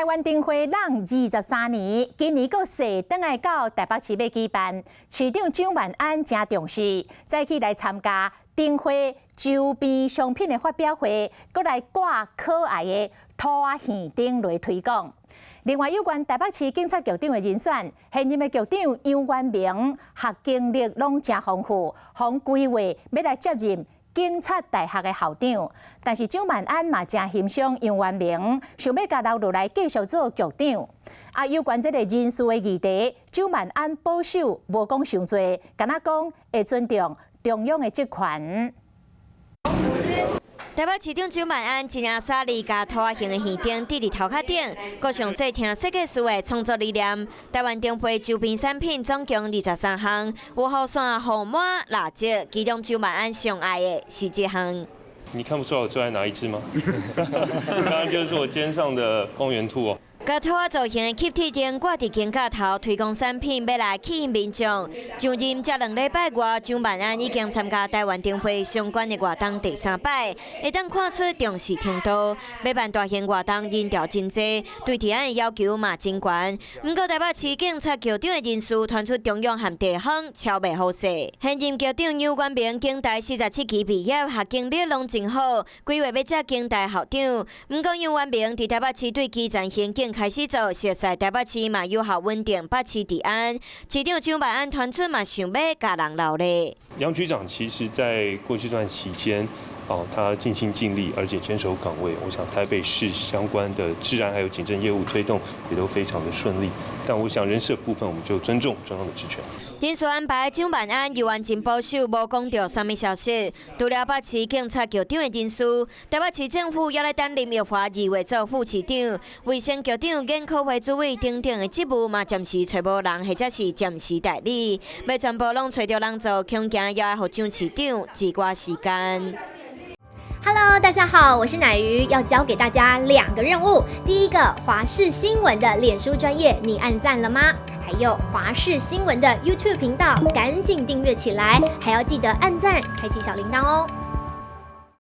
台灣燈會攏23年，今年閣踅轉來到台北市欲舉辦。市長蔣萬安誠重視，早起來參加燈會周邊商品的發表會，閣來掛可愛的兔仔耳燈來推廣。另外，有關台北市警察局長的人選，現任的局長楊元明，學經歷攏誠豐富，予規劃欲來接任警察大學的校長。但是蔣萬安嘛誠欣賞楊元明，想欲共留落來繼續做局長。啊，有關這個人事的議題，蔣萬安保守無講傷濟，干焦講會尊重中央的職權。台北市長蔣萬安真阿莎力共兔仔形的耳燈佇佇頭殼頂，閣詳細聽設計師的創作理念。台灣燈會周邊產品總共23項，有雨傘、雨帽、蠟燭，其中蔣萬安上愛的是這項。你看不出來我最愛哪一支嗎？當然就是我肩上的公園兔哦。共兔仔造型的吸鐵燈掛佇肩胛頭，推廣產品欲來吸引民眾。上任才2禮拜外，蔣萬安已經參加台灣燈會相關的活動第三擺，會當看出重視程度。欲辦大型活動，人潮真濟，對治安的要求嘛真懸。毋過台北市警察局長的人事傳出中央和地方超袂好勢。現任局長楊元明警大47期畢業，學經歷攏真好，規劃欲接警大校長。毋過楊元明佇台北市對基層刑警開始做，熟悉台北市嘛有效穩定北市治安。市長蔣萬安傳出嘛想欲共人留咧。楊局長其實在過去這段期間，哦，他盡心盡力，而且堅守崗位。我想台北市相關的治安還有警政業務推動也都非常的順利。但我想人事部分，我們就尊重中央的職權。人事安排，蔣萬安猶原真保守，無講著啥物消息。除了北市警察局長的人事，台北市政府猶咧等林奕華2月做副市長、衛生局長、研考會主委等等的職務嘛，暫時揣無人，或者是暫時代理，欲全部攏揣著人做，恐驚猶愛予蔣市長一寡時間。 Hello，大家好，我是乃瑜，要交給大家兩個任務。第一個，華視新聞的臉書專頁，你按讚了嗎？還有華視新聞的 YouTube 頻道，趕緊訂閱起來，還要記得按讚，開啟小鈴鐺哦。